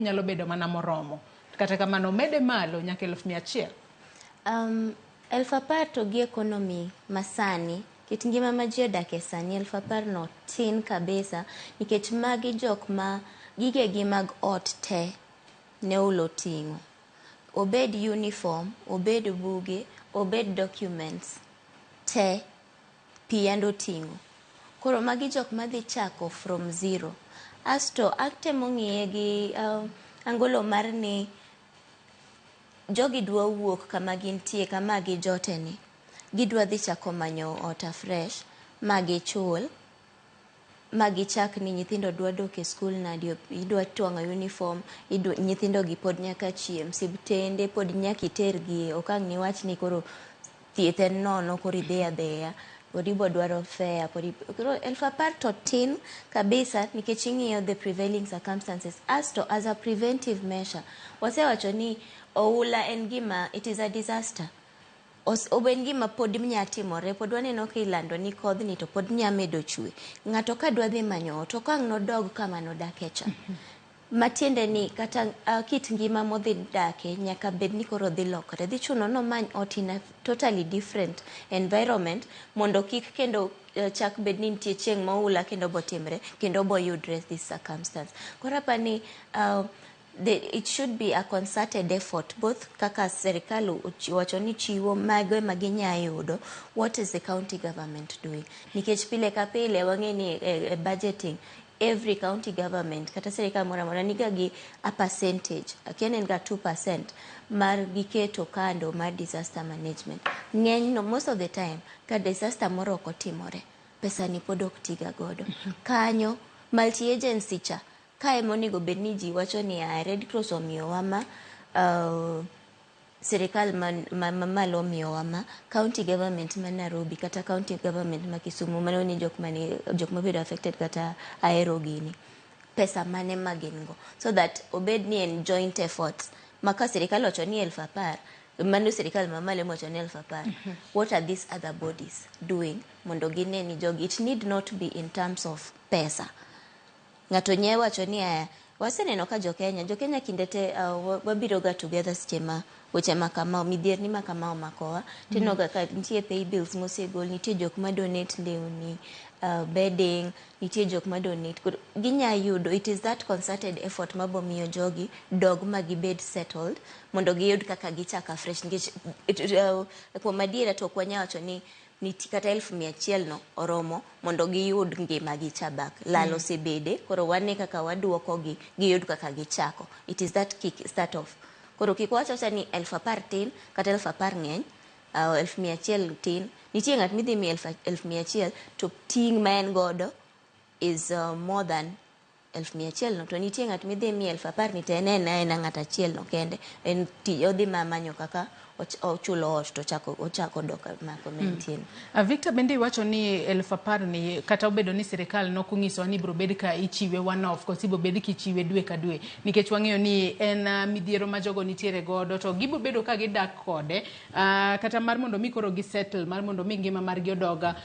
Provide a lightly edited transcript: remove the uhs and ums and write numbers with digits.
Nyalo bedo mana moromo. Kata kamano mede malo nyaka 100,000. 10,000 to gi economy masani, kit ngima ma ji odake sani, 10,000 no tin kabisa, nikech magi jok ma gigegi mag ot te ne oula oting'o. Obed uniform, obed buge, obed documents te pi yande oting'o. Koro magi jok madhi chako from zero. Asto atemo ng'iye gi angolo mar ni jogi dwa wuok kama gintie, kama gijote ni. Gidwa dhi chako manyo ot afresh ma gichul, ma gichak ni nyithindo dwa dok e skul nadi, idwa twang'o uniform, nyithindo gi pod nyaka chiem, siptende pod nyaka itergie, ok ang' niwach ni koro thieth en nono koro idhi adhiya. Pod ibo dwaro fare, koro 10,000 to tin kabisa nikech ing'iyo the prevailing circumstances. Asto as a preventive measure, wasewacho ni oula en gima, it is a disaster. En gima pod nya timore, pod waneno ka ilando ni kodhni to pod nya medo chwe. Ng'ato ka dwa dhi manyo ot, ok ang' nodog kama nodake cha. Matiende ni kata kit ngima modhi dake nyaka bed ni koro dhi lokore. Dhi chuno nomany ot in a totally different environment mondo kik kendo chak bed ni nitie chieng' ma oula kendo botimre kendo boyudre this circumstance. Koro apani it should be a concerted effort, both kaka serikal owacho ni chiwo mago ema ginya yudo, what is the county government doing? Nikech pile ka pile wang'e ni e budgeting every county government kata sirikal moro amora niga gi a percentage, akia ni en ga 2% mar giketo kando mar disaster management. Ng'eny no, most of the time, ka disaster moro ok otimore, pesa ni pod ok tiga godo. Kanyo multi agency cha ka ema onego bed ni ji wacho ni a Red Cross omiyowa ma, sirikal mamalo omiyowa ma, county government ma Nairobi kata county government ma Kisumu, mano ni jok mane jok mabedo affected kata Ahero gini, pesa mane ma gin go, so that obed ni en joint efforts ma ka sirikal owacho ni 10,000, mano sirikal mamalo emowacho ni 10,000, what are these other bodies doing mondo gine ni jogi? It need not be in terms of pesa. Ng'ato nya wacho ni aya, waseneno ka jo Kenya kinde te wabiro ga together seche ma weche ma kama, midhierni ma kama omakowa. Tineno ga ka nitie pay bills mosegol, nitie jok ma donate lewni, bedding, nitie jok ma donate. Koro ginya yudo, it is that concerted effort mabo miyo jogi dog ma gibed settled mondo giyud kaka gichako afresh, nikech kuom adiera to ok wanya wacho ni niti kata 100,000 no oromo mondo giyud ngima gi cha back. Lal osebede, koro wane kaka waduoko gi giyud kaka gichako. It is that kick start off. Koro kik wach awacha ni 10,000 tin kata 10,000 ng'eny, 100,000 tin. Nitie ng'at midhi mi 100,000 to ting' ma en godo is more than 100,000 no, to nitie ng'at midhi mi 10,000 ni to en aena ng'at achiel no kende, en ti odhi ma manyo kaka ochulo ot to ochako dok mako mentie no. Victor, bende iwacho ni 10,000 ni kata obedo ni sirikal nok onyisowa ni ibiro bed ka ichiwe one off koso ibiro bed kichiwe dwe ka dwe, nikech wang'eyo ni en midhiero ma jogo nitiere godo to gibiro bedo ka gidak kode, kata mar mondo mi koro gisettle, mar mondo mi ngima margi odog.